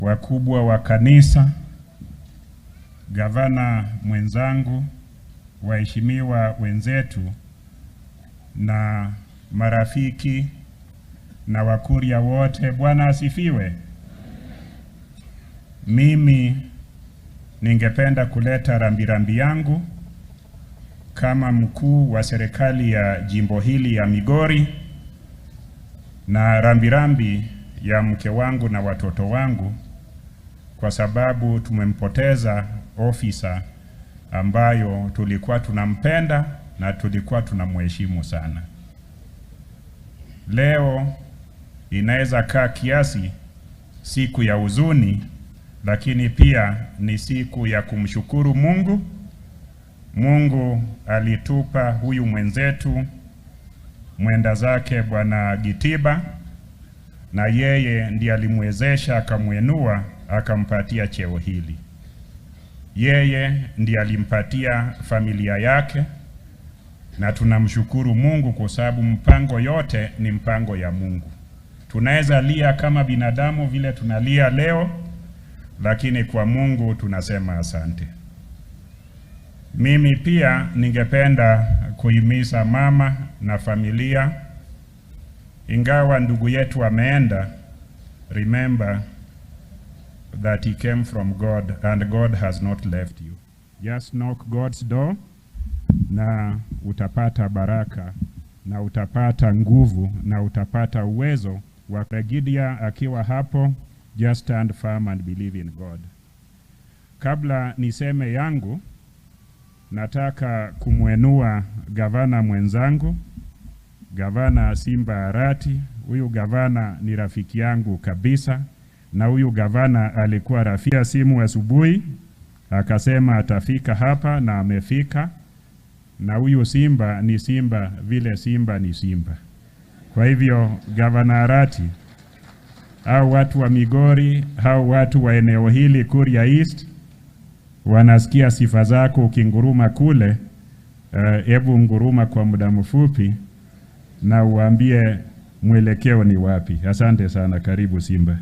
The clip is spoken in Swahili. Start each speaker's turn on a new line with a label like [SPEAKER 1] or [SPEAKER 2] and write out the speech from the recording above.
[SPEAKER 1] Wakubwa wa kanisa, gavana mwenzangu, waheshimiwa wenzetu na marafiki na Wakuria wote, Bwana asifiwe. Mimi ningependa kuleta rambirambi yangu kama mkuu wa serikali ya jimbo hili ya Migori na rambirambi ya mke wangu na watoto wangu kwa sababu tumempoteza ofisa ambayo tulikuwa tunampenda na tulikuwa tunamheshimu sana. Leo inaweza kaa kiasi siku ya huzuni, lakini pia ni siku ya kumshukuru Mungu. Mungu alitupa huyu mwenzetu mwenda zake Bwana Gitiba, na yeye ndiye alimwezesha akamwenua akampatia cheo hili. Yeye ndiye alimpatia familia yake, na tunamshukuru Mungu kwa sababu mpango yote ni mpango ya Mungu. Tunaweza lia kama binadamu vile tunalia leo, lakini kwa Mungu tunasema asante. Mimi pia ningependa kuhimiza mama na familia, ingawa ndugu yetu ameenda, remember that he came from God and God has not left you. Just knock God's door na utapata baraka na utapata nguvu na utapata uwezo wa Regidia akiwa hapo. Just stand firm and believe in God. Kabla niseme yangu, nataka kumwenua gavana mwenzangu, Gavana Simba Arati. Huyu gavana ni rafiki yangu kabisa, na huyu gavana alikuwa rafiki ya simu asubuhi, akasema atafika hapa na amefika. Na huyu simba ni simba vile simba ni simba. Kwa hivyo Gavana Arati, au watu wa Migori, au watu wa eneo hili Kuria East wanasikia sifa zako ukinguruma kule. Hebu nguruma kwa muda mfupi na uambie mwelekeo ni wapi. Asante sana, karibu Simba.